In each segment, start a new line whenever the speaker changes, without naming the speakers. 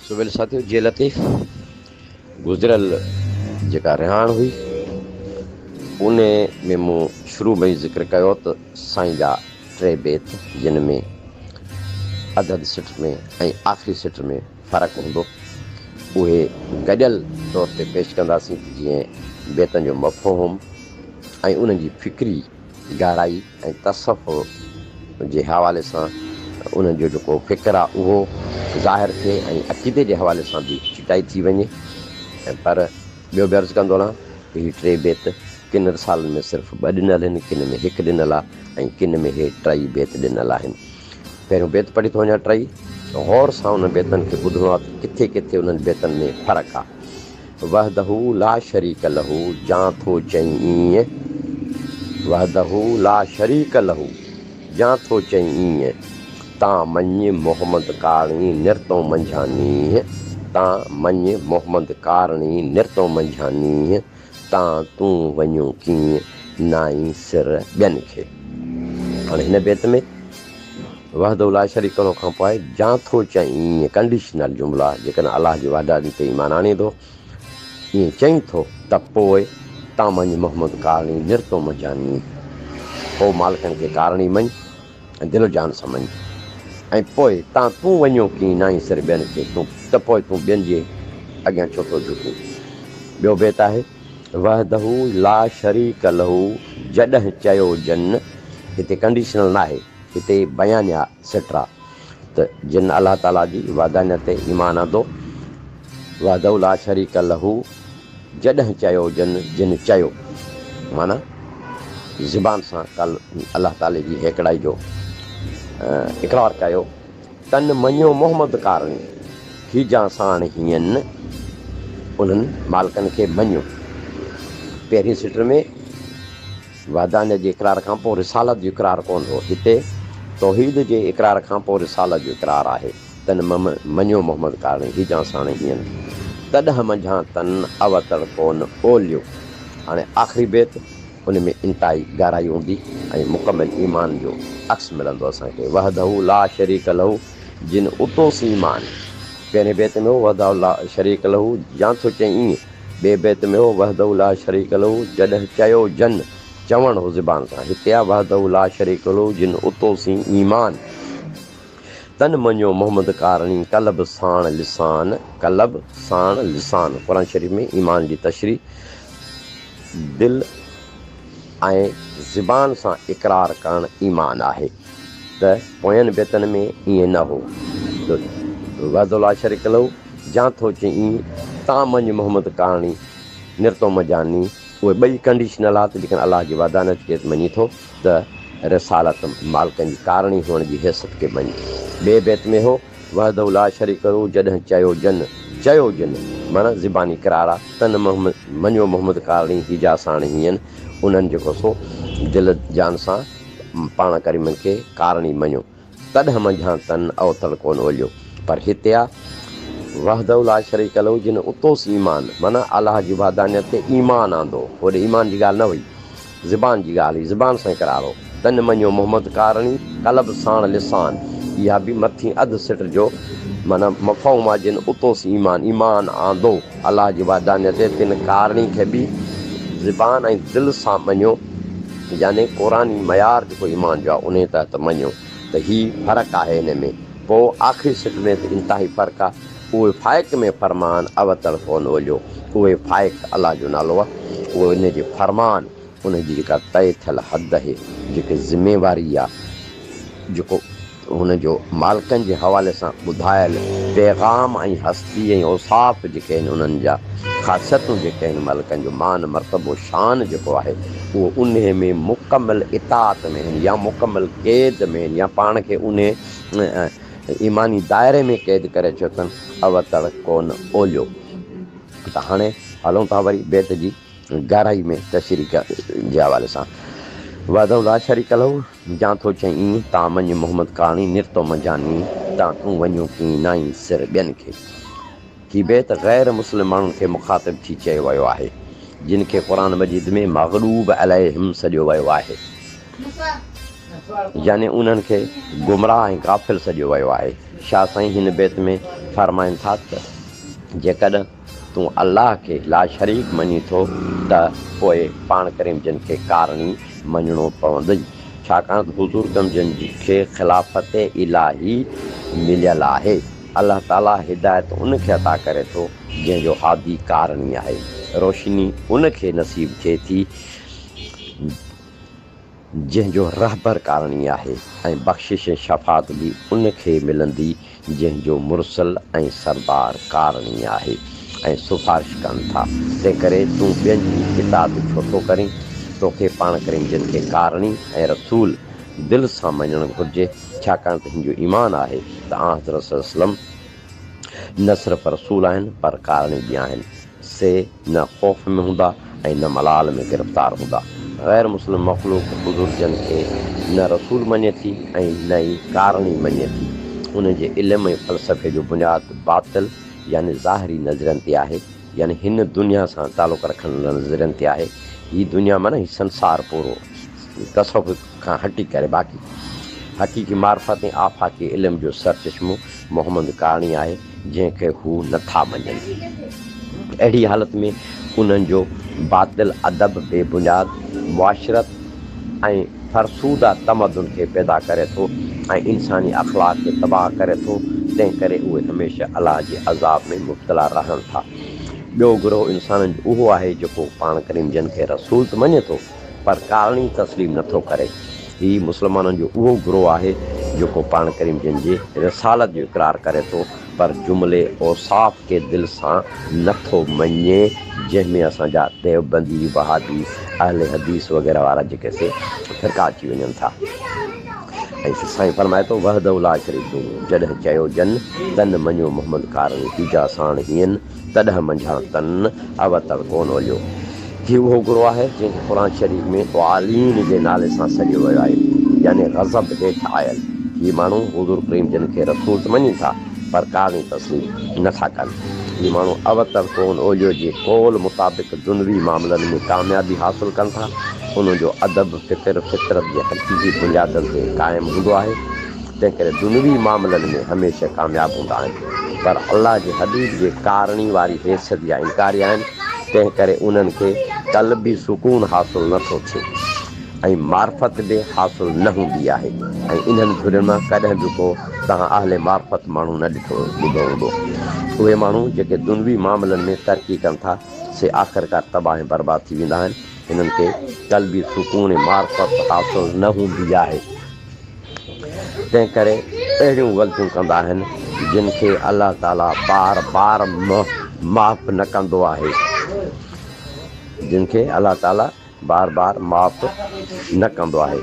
سويل ساٿيو جي لطيف گذريل جيڪا رهاڻ هئي ان ۾ مون شروع ۾ ئي ذڪر ڪيو ته سائين جا ٽي بيت جن ۾ اڌ اڌ سٽ ۾ ۽ آخري سٽ ۾ فرق هوندو اهي گڏيل طور تي پيش ڪنداسين ته جيئن بيتن جو مفهوم ۽ انهن جي فڪري گهرائي ۽ تصوف جي حوالي سان انهن جو جيڪو فڪر آهي اهو ظاهر ٿئي ۽ عقيدي جي حوالي سان به چٽائي ٿي وڃي پر ٻيو به عرض ڪندو رهان ته هي ٽي بيت ڪن رسالن ۾ صرف ٻه ڏنل آهن، ڪن ۾ هڪ ڏنل آهي ۽ ڪن ۾ هي ٽئي بيت ڏنل آهن. پهريون بيت پڙهي ٿو وڃان ٽئي غور سان انهن بيتن کي ٻڌڻو آهي ته ڪٿي ڪٿي انهن بيتن ۾ فرق آهي. وحده لا شريڪ له جان ٿو چئين ايئن وحده لا شريڪ له جان ٿو چئين ايئن تان مڃ محمد ڪارڻي نرتون منجهان نينهن تان مڃ محمد ڪارڻي نرتون منجهان نينهن تان تون وڃون ڪيئن نائين سر ٻين کي. هاڻي هن بيت ۾ وحده لا شريڪ له کان پوء جان ٿو چئين ايئن ڪنڊيشنل جملا جيڪڏهن الله جي وحدانيت تي ايمان آڻين ٿو ايئن چئين ٿو ته پوء تان مڃ محمد ڪارڻي نرتو منجهان نينهن پوء مالڪن کي ڪارڻي مڃ ۽ دل و جان سان مڃ ۽ پوء تان تون وڃيو ڪين نائين سر ٻين کي تون ته پوء تون ٻين جي اڳيان ڇو ٿو جهڪين. ٻيو بيت آهي، وحده لا شريڪ له جڏهن چيو جن، هتي ڪنڊيشنل ناهي، هتي بيانيه سٽر آ ته جن الله تعاليٰ جي وحدانيت تي ايمان آندو، وحده لا شريڪ له جڏهن چيو جن، جن چيو معنيٰ زبان سان ڪل الله تعالي جي هيڪڙائي جو اقرار ڪيو، تن مڃيو محمد ڪارڻي، هي جان ساڻ هيئن، انهن مالڪن کي مڃيو. پهرين سٽ ۾ وحدانيت جي اقرار کان پوء رسالت جو اقرار ڪونه هو، هتي توحيد جي اقرار کان پوء رسالت جو اقرار آهي. تن مڃيو محمد ڪارڻي، هي جان ساڻ هيئن، تڏهن منجهان تن اوتڙ ڪون اوليو. هاڻي آخري بيت ان ۾ انتهائي گهرائي هوندي ۽ مڪمل ايمان جو عڪس ملندو اسان کي. وحده لا شريڪ له جن اتوس ايمان. پهرين بيت ۾ هو وحده لا شريڪ له جان ٿو چئين ايئن. ٻئي بيت ۾ هو وحده لا شريڪ له جڏهن چيو جن، چوڻ هو زبان سان. هتي آ وحده لا شريڪ له جن اتوسين ايمان. تن مڃيو محمد ڪارڻي قلب ساڻ لسان، قلب ساڻ لسان، قرآن شريف ۾ ايمان جي تشريح دل ۽ زبان سان اقرار ڪرڻ ايمان آهي ته پوين بيتن ۾ ائين نه هو ته وحده لا شريڪ له جان ٿو چئين تان مڃ محمد ڪارڻي نرتو مجاني اهي ٻئي ڪنڊيشنل ها ته جيڪڏهن الله جي وحدانيت کي مڃين ٿو ته رسالت مالڪن جي ڪارڻي هئڻ جي حيثيت کي مڃ. ٻئي بيت ۾ هو، وحده لا شريڪ له جڏهن چيو جن، چيو جن، معنيٰ زباني اقرار آ، تن مڃيو محمد ڪارڻي هيجا ساڻ هيئن، انهن جيڪو سو دل جان سان پاڻ ڪريمن کي ڪارڻي مڃيو. تڏهن منجهان تن اوتڙ ڪونه اوليو. پر هتي آ، وحده لا شريڪ له جن اتوس ايمان، معنيٰ الله جي وحدانيت تي ايمان آندو. هوڏي ايمان جي ڳالهه نه هئي، زبان جي ڳالهه هئي، زبان سان اقرار هو. تن مڃيو محمد ڪارڻي، قلب ساڻ لسان. اها به مٿين اڌ سٽ جو معنيٰ مفهوم آ، جن اتوس ايمان، ايمان آندو الله جي وحدانيت تي، تن ڪارڻي کي به زبان ۽ دل سان مڃيو. يعني قرآني معيار جيڪو ايمان جو آهي انهي تحت مڃيو ته هي فرق آهي ان ۾ پوء آخري سٽ ۾ ته انتهائي فرق آهي اهي فائق ۾ فرمان اوتڙ ڪون اوليو اهي فائق الله جو نالو آهي اهي ان جي فرمان ان جي جيڪا طئي ٿيل حد اهي جيڪي ذميواري آهي جيڪو هن جو مالڪن جي حوالي سان ٻڌايل پيغام ۽ هستي ۽ اوصاف جيڪي آهن انهن جا خاصيتون جيڪي آهن مالڪن جو مان مرتبو شان جيڪو آهي اهو انهي ۾ مڪمل اطاعت ۾ آهن يا مڪمل قيد ۾ آهن يا پاڻ کي انهي ايماني دائري ۾ قيد ڪري ڇڏيو اٿن اوتڙ ڪونه اوليو ته هاڻي هلون ٿا وري بيت جي گهرائي ۾ تشريح جي حوالي سان وحده لا شريڪ له جان ٿو چئين، تان مڃ محمد ڪاڻي، نرتو منجهان ني، تان تون وڃون ڪين نائين سر ٻين کي. هي بيت غير مسلم ماڻهن کي مخاطب ٿي چيو ويو آهي، جن کي قرآن مجيد ۾ مغلوب عليهم سڏيو ويو آهي. يعني انهن کي گمراهه ۽ غافل سڏيو ويو آهي. شاهه سائين هن بيت ۾ فرمائن ٿا ته جيڪڏهن تون الله کي لاشريڪ مڃين ٿو ته پوء پاڻ ڪريم جن کي ڪارڻي مڃڻو پوندئي، ڇاڪاڻ ته حضور ڪريم جن کي خلافت الاهي مليل آهي. الله تعاليٰ هدايت ان کي عطا ڪري ٿو جنهن جو هادي ڪارڻي آهي. روشني ان کي نصيب ٿئي ٿي جنهن جو رهبر ڪارڻي آهي ۽ بخشش ۽ شفاعت به ان کي ملندي جنهن جو مرسل ۽ سردار ڪارڻي آهي ۽ سفارش ڪن ٿا. تنهنڪري تون ٻين جي اطاعت ڇو ٿو ڪرين؟ توکي پاڻ ڪريم جن کي ڪارڻي ۽ رسول دل سان مڃڻ گهرجي، ڇاڪاڻ ته هن جو ايمان آهي ته آنحضرت صلعم نه صرف رسول آهن پر ڪارڻي به آهن. سي نه خوف ۾ هوندا ۽ نه ملال ۾ گرفتار هوندا. غير مسلم مخلوق حضور جن کي نه رسول مڃي ٿي ۽ نه ئي ڪارڻي مڃي ٿي. انهن جي علم ۽ فلسفي جو بنياد باطل يعني ظاهري نظرين تي آهي يعني هن دنيا سان تعلق رکندڙ نظرين تي آهي. هي دنيا معنيٰ هي سنسار پورو تصوف کان هٽي ڪري باقي حقيقي معرفت ۽ آفاقي علم جو سرچشمو محمد ڪارڻي آهي، جنهن کي هو نه ٿا مڃن. اهڙي حالت ۾ انهن جو باطل ادب بي بنياد معاشرت ۽ فرسوده تمدن کي پيدا ڪري ٿو ۽ انساني اخلاق کي تباهه ڪري ٿو، تنهن ڪري اهي هميشه الله جي عذاب ۾ مبتلا رهن ٿا. ٻيو گروهه انسانن جو اهو آهي، جيڪو پاڻ ڪريم جن کي رسول ته مڃي ٿو، پر ڪارڻي تسليم نه ٿو ڪري. هي مسلمانن جو اهو گروهه آهي جيڪو پاڻ ڪريم جن جي رسالت جو اقرار ڪري ٿو پر جملي اوصاف کي دل سان نه ٿو مڃي جنهن ۾ اسان جا ديوبندي، وهابي، اهل حديث وغيره وارا جيڪي سي فرقا اچي وڃن ٿا. ۽ سائين فرمائي ٿو وحده لا شريڪ له جڏهن چيو جن تن مڃيو محمد ڪارڻي هيجا ساڻ هين تڏهن منجهان تن اوتڙ ڪون اوليو. هي اهو گروهه آهي جنهن کي قرآن شريف ۾ ضالين جي نالي سان سڏيو ويو آهي يعني غضب هيٺ آيل. هي ماڻهو حضور ڪريم جن کي رسول ته مڃين ٿا پر ڪارڻي تسليم نه ٿا ڪن. هي ماڻهو اوتڙ ڪون اوليو جي قول مطابق دنوي معاملن ۾ ڪاميابي حاصل ڪن ٿا. انهن جو ادب، فڪر، فطرت جي حقيقي بنيادن تي قائم هوندو آهي. تنهنڪري دنوي معاملن ۾ هميشه ڪامياب هوندا آهن، پر الله جي حبيب جي ڪارڻي واري حيثيت جا انڪاري آهن، تنهنڪري انهن کي قلبي سڪون حاصل نه ٿو ٿئي ۽ معرفت به حاصل نه هوندي آهي ۽ انهن ڌرين مان ڪڏهن به ڪو توهان اهل معرفت ماڻهو نه ڏٺو ٻڌو هوندو. اهي ماڻهو جيڪي دنوي معاملن ۾ ترقي ڪن ٿا، سي آخرڪار تباهه ۽ برباد ٿي ويندا آهن. انهن کي قلبي سڪون ۽ معرفت حاصل نه هوندي آهي. تنهن ڪري اهڙيون غلطيون ڪندا آهن جن کي الله تعاليٰ بار بار معاف نه ڪندو آهي جن کي الله تعاليٰ بار بار معاف نه ڪندو آهي.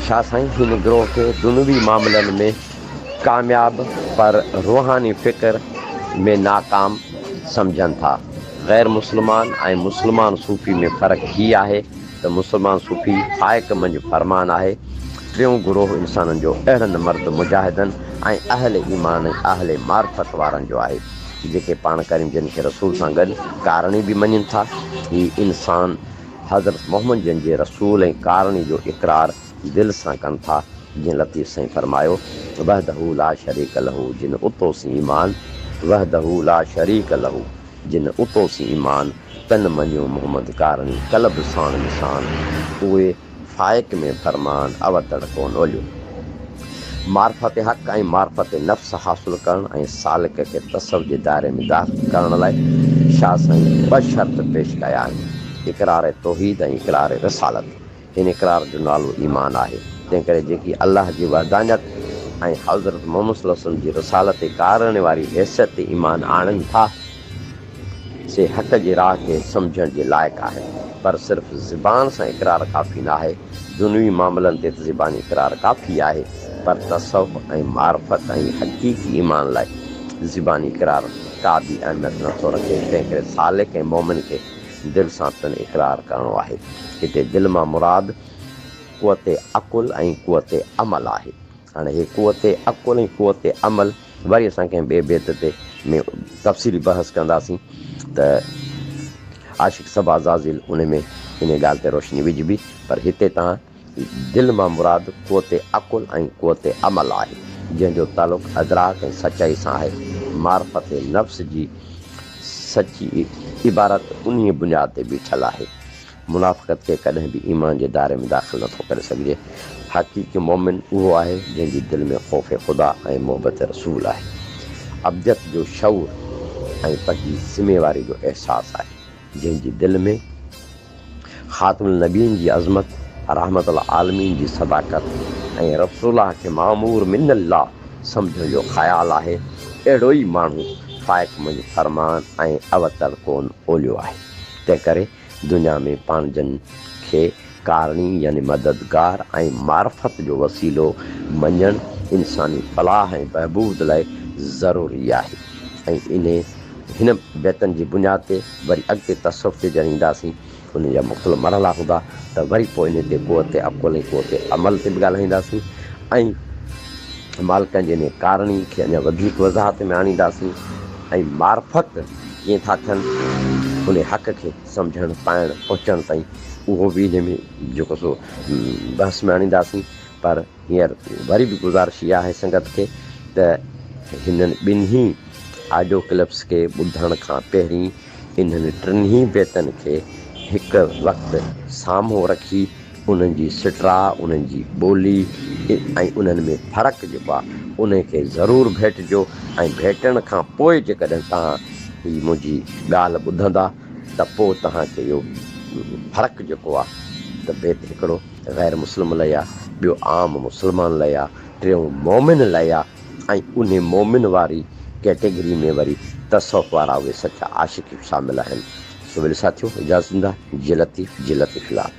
شاهه سائين هن گروهه کي دنوي معاملن ۾ ڪامياب پر روحاني فڪر ۾ ناڪام سمجهن ٿا. غير مسلمان ۽ مسلمان صوفي ۾ فرق هي آهي ته مسلمان صوفي فائق منجهه فرمان آهي. ٽيون گروهه انسانن جو اهڙن مرد مجاهدن ۽ اهل ايمان ۽ اهل معرفت وارن جو آهي، جيڪي پاڻ ڪريم جن کي رسول سان گڏ ڪارڻي به مڃين ٿا. هي انسان حضرت محمد جن جي رسول ۽ ڪارڻي جو اقرار دل سان ڪن ٿا، جيئن لطيف سائين فرمايو، وحده لا شريڪ له جن اتو سين ايمان، وحده لا شريڪ له. جن اتو سين ايمان، تن مڃيو محمد ڪارڻي، قلب ساڻ نشان، اهي فائق ۾ فرمان، اوتڙ ڪون اوليو. معرفت حق ۽ معرفت نفس حاصل ڪرڻ ۽ سالڪ کي تصوف جي دائري ۾ داخل ڪرڻ لاء شاهه سائين ٻه شرط پيش ڪيا آهن، اقرار توحيد ۽ اقرار رسالت. هن اقرار جو نالو ايمان آهي، تنهنڪري جيڪي الله جي وحدانيت ۽ حضرت محمد صلي الله عليه وسلم جي رسالت ڪارڻ واري حيثيت تي ايمان آڻين ٿا، سي حق جي راهه کي سمجهڻ جي لائق آهن. پر صرف زبان سان اقرار ڪافي ناهي، دنوي معاملن تي ته زباني اقرار ڪافي آهي، پر تصوف ۽ معرفت ۽ حقيقي ايمان لاء زباني اقرار ڪا به اهميت نٿو رکي، تنهنڪري سالڪ ۽ مؤمن کي دل سان پڻ اقرار ڪرڻو آهي. هتي دل مان مراد قوت عقل ۽ قوت عمل آهي. هاڻي هي قوت عقل ۽ قوت عمل وري اسان ڪنهن ٻئي بيت تي ۾ تفصيلي بحث ڪنداسين ته عاشق سڀ عزازيل ان ۾ انهي ڳالهه تي روشني وجهبي، پر هتي توهان دل مان مراد قوت عقل ۽ قوت عمل آهي، جنهن جو تعلق ادراڪ ۽ سچائي سان آهي. معرفت نفس جي سچي عبارت انهيء بنياد تي بيٺل آهي. منافقت کي ڪڏهن به ايمان جي دائري ۾ داخل نٿو ڪري سگهجي. حقيقي مؤمن اهو آهي، جنهن جي دل ۾ خوف خدا ۽ محبت رسول آهي. عبديت جو شعور ۽ پنهنجي ذميواري جو احساس آهي، جنهن جي دل ۾. خاتم النبيين جي عظمت، رحمت العالمين جي صداقت ۽ رسول الله کي مامور من الله سمجهڻ جو خيال آهي، اهڙو ئي ماڻهو فائق منجهه فرمان ۽ اوتر ڪون اوليو آهي. تنهنڪري دنيا ۾ پاڻ جن کي ڪارڻي يعني مددگار ۽ معرفت جو وسيلو مڃڻ انساني فلاح ۽ بهبود لاء ضروري آهي ۽ انهي هن بيتن جي بنياد تي وري اڳتي تصوف تي جڏهن اينداسين ان جا مختلف مرحلا هوندا ته وري پوء انهي تي قوت عقل ۽ قوت عمل تي به ڳالهائينداسين ۽ مالڪن جي انهي ڪارڻي کي اڃا وڌيڪ وضاحت ۾ آڻينداسين ۽ معرفت ڪيئن ٿا ٿين انهي حق کي سمجهڻ پائڻ پهچڻ تائين اهو به انهي ۾ جيڪو سو بحث ۾ آڻينداسين پر هينئر وري به گذارش اها آهي سنگت کي ته هنن ٻنهي آڊيو ڪلپس کي ٻڌڻ کان پهرين انهن ٽنهي بيتن کي هڪ وقت سامهون رکي انهن جي سٽراء، انهن جي ٻولي ۽ انهن ۾ فرق جيڪو آهي انهي کي ضرور ڀيٽجو ۽ ڀيٽڻ کان پوء جيڪڏهن توهان هي منهنجي ڳالهه ٻڌندا ته پوء توهان کي اهو فرق جيڪو آهي ته بيت هڪڙو غير مسلم لئه آ، ٻيو عام مسلمان لئه آ، ٽيون مؤمن لئه آ ۽ انهي مؤمن واري ڪيٽيگري ۾ وري تصوف وارا اهي سچا عاشق به شامل آهن. سو ولي ساٿيو اجازت ڏيندا. جي لطيف جي لطيف لات.